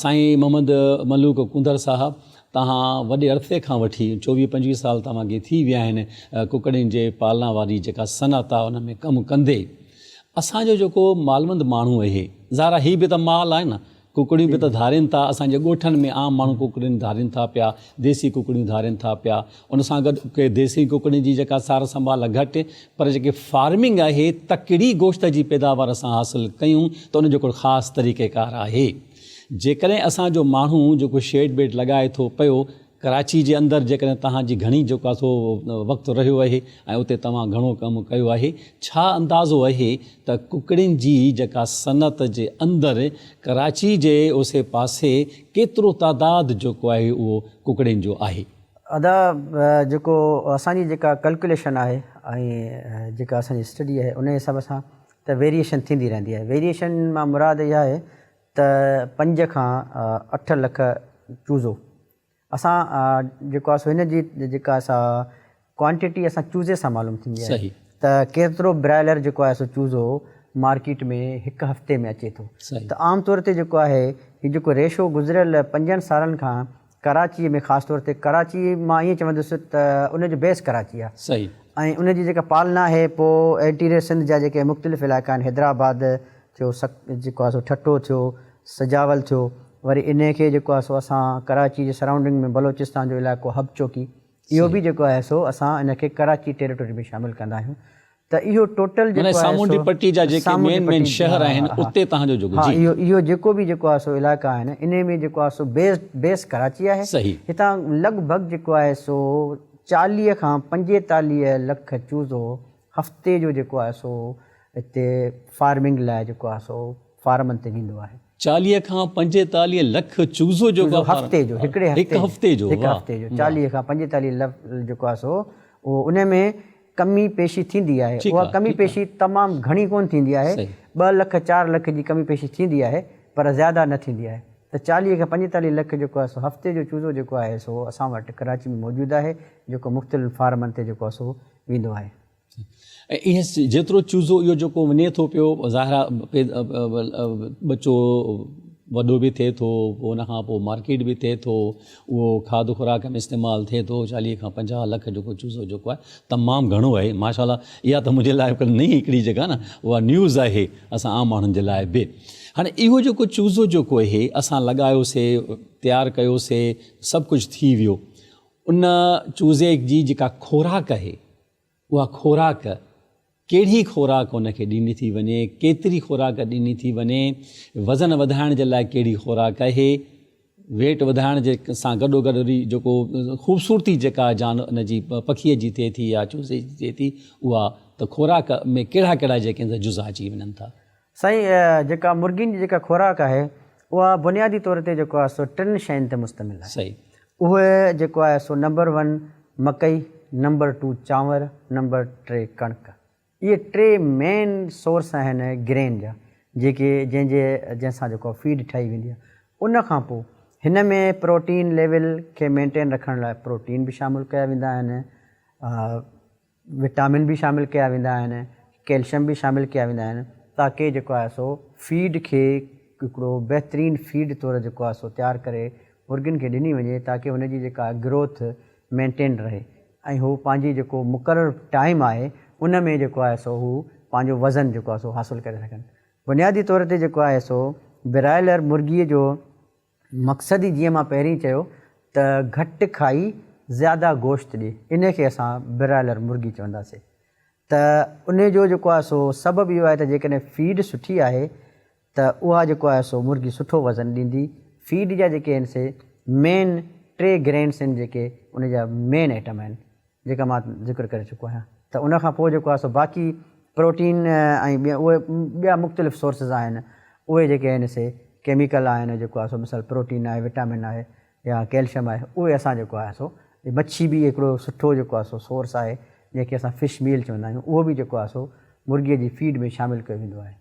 سائين محمد ملوڪ ڪونڌر صاحب توهان وڏي عرصي کان وٺي چوويهه پنجويهه سال توهان کي ٿي ويا آهن ڪڪڙين جي پالنا واري جيڪا صنعت آهي ان ۾ ڪم ڪندي اسان جو جيڪو مالوند ماڻهو اهي ظاهر آهي هي به ته مال آهي نه ڪڪڙيون به ته ڌارين ٿا اسان جي ڳوٺن ۾ عام ماڻهو ڪڪڙين ڌارين ٿا پيا ديسي ڪڪڙيون ڌارين ٿا پيا ان سان گڏ ڪي ديسي ڪڪڙين جي جيڪا سار سنڀال گهٽ پر جيڪي فارمنگ آهي تڪڙي گوشت جي پيداوار اسان حاصل ڪيون ته ان جو هڪڙو خاص طريقيڪار آهي. جيڪڏهن اسان جو ماڻهو جيڪو شيڊ بيڊ لڳائي ٿو پيو ڪراچي جي اندر جيڪڏهن توهان جي گهڻي جيڪو آهي سو وقت رهيو آهي ۽ اتي توهان گهڻو ڪم ڪيو آهي ڇا اندازو آهي ته ڪڪڙين جي جيڪا صنعت جي اندر ڪراچي جي اوسي پاسي ڪيترو تعداد جيڪو آهي اهو ڪڪڙين جو آهي؟ ادا جيڪو اسان جي جيڪا ڪلڪوليشن آهي ۽ جيڪا اسان جي اسٽڊي آهي ان حساب سان ته ويريئيشن ٿيندي رهندي آهي ويريئيشن مان مراد اها آهي ته پنج کان اٺ لک چوزو اسان جيڪو آهي سو هن جي جيڪا سا ڪوانٽيٽي اسان چوزي سان معلوم ٿيندي آهي ته ڪيترو برائلر جيڪو آهي سو چوزو مارڪيٽ ۾ هڪ هفتي ۾ اچي ٿو ته عام طور تي جيڪو آهي هي جيڪو ريشو گذريل پنجن سالن کان ڪراچيء ۾ خاص طور تي ڪراچي مان ائين چوندس ته ان جو بيس ڪراچي آهي صحيح. ۽ ان جي جيڪا پالنا آهي پوء انٽيريئر سنڌ جا جيڪي مختلف علائقا آهن حيدرآباد ٿيو سڪ جيڪو آهي سو ٺٽو ٿيو سجاول ٿيو وري انهي کي جيڪو آهي سو اسان ڪراچي جي سرائونڊنگ ۾ بلوچستان جو علائقو حب چوڪي اهو صحيح. به جيڪو آهي سو اسان ان کي ڪراچي ٽيريٽوري ۾ شامل ڪندا آهيون ته اهو ٽوٽل معنيٰ جيڪو آهي سامونڊي سو پٽي جا جيڪي سامونڊي مين مين پٽي شهر ها آهن ها ها اتي تهان جو جيڪو ها جي. اهو اهو جيڪو به جيڪو آهي سو علائقا آهن انهي ۾ جيڪو آهي سو بيس بيس ڪراچي آهي صحيح. هتان لڳ ڀڳ جيڪو آهي سو 40 کان 45 لک چوزو هفتي جو جيڪو آهي سو هتي فارمنگ لاء جيڪو آهي سو فارمن تي ويندو آهي. 40 کان 45 لک چوزو جيڪو چوزو آهي فارم هفتي جو هڪڙي هڪ هفتي هفتي جو هڪ واهه هفتي جو واهه. 40 کان 45 لک جيڪو آهي سو اهو انهي ۾ ڪمي پيشي ٿيندي آهي ٺيڪ اها آ ڪمي ٺيڪ آ. پيشي تمام گهڻي ڪونه ٿيندي آهي صحيح. ٻه لک چار لک جي ڪمي پيشي ٿيندي آهي پر زياده نه ٿيندي آهي ته 40 کان 45 لک جيڪو آهي سو هفتي جو چوزو جيڪو آهي سو اسان وٽ ڪراچي ۾ موجود آهي جيڪو مختلف فارمن تي جيڪو آهي سو ويندو آهي. ۽ اهي جيترو چوزو اهو جيڪو وڃي ٿو پيو ظاهر آهي ٻچو وڏو به ٿئي ٿو پوء ان کان پوء مارڪيٽ به ٿئي ٿو اهو کاڌ خوراڪ ۾ استعمال ٿئي ٿو 40 کان 50 لک جيڪو چوزو جيڪو آهي تمام گهڻو آهي ماشاء الله اها ته منهنجي لاء هڪ نئين هڪڙي جيڪا نه اها نيوز آهي اسان عام ماڻهن جي لاء به هاڻي اهو جيڪو چوزو جيڪو آهي اسان لڳايوسي تيار ڪيوسي سڀ ڪجهه ٿي ويو ان چوزي جي جيڪا خوراڪ آهي اها خوراڪ ڪهڙي خوراڪ ان کي ڏني ٿي وڃي، ڪيتري خوراڪ ڏني ٿي وڃي، وزن وڌائڻ جي لاء ڪهڙي خوراڪ آهي، ويٽ وڌائڻ جي سان گڏو گڏ وري جيڪو خوبصورتي جيڪا جان ان جي پکيء جي ٿئي ٿي يا چوزي جي ٿئي ٿي اها ته خوراڪ ۾ ڪهڙا ڪهڙا جيڪي آهن جزا اچي وڃن ٿا. سائين جيڪا مرغين جي جيڪا خوراڪ آهي اها بنيادي طور تي جيڪو آهي سو ٽن شين تي مشتمل آهي. صحيح. اهي جيڪو آهي سو نمبر ون مڪئي، نمبر ٽو چانور، نمبر ٽي ڪڻڪ. اهي ٽي مين سورس آهن گرين جا جيڪي جنهن جي جنهن سان جيڪو آهي فيڊ ٺاهي ويندي آهي. ان کان پوء هن ۾ پروٽين ليول کي مينٽين رکڻ لاء پروٽين به شامل ڪيا ويندا آهن. وٽامن به شامل ڪيا ويندا آهن، ڪيلشم به شامل ڪيا ويندا آهن تاڪه جيڪو آهي سو فيڊ کي هڪڙو بهترين فيڊ طور جيڪو آهي سو تيار ڪري مرغين کي ڏني وڃي تاڪه هن جي جيڪا گروٿ مينٽين رهي ۽ هو پنهنجي جيڪو مقرر ٽائيم آهي ان ۾ جيڪو آهي سو هو پنهنجو وزن جيڪو آهي سو حاصل ڪري سگهن. بنيادي طور تي جيڪو آهي سو برائلر مرغي جو مقصد ئي جيئن مان پهرين چيو ته گهٽ کائي زياده گوشت ڏي انهي کي اسان برائلر مرغي چونداسي ته انهي جو جيڪو آهي سو سبب اهو آهي ته جيڪڏهن فيڊ سٺي آهي ته اها جيڪو آهي سو مرغي سٺو وزن ڏيندي فيڊ جا جيڪي آهن سي مين ٽي گرينس آهن جيڪي ان جا مين آئٽم آهن جيڪا مان ذڪر ڪري چڪو آهيان ته ان کان پوء جيڪو آهي سو باقي پروٽين ۽ ٻيا اهي ٻيا مختلف سورسز آهن اهي جيڪي آهن سي ڪيميڪل آهن جيڪو آهي سو مثال پروٽين آهي وٽامن آهي يا ڪيلشم آهي اهي اسان جيڪو آهي سو مڇي به هڪڙو سٺو جيڪو آهي سو سورس آهي جنهن کي اسان فش ميل چوندا آهيون اهو به جيڪو آهي سو مرغي جي فيڊ ۾ شامل ڪيو ويندو آهي.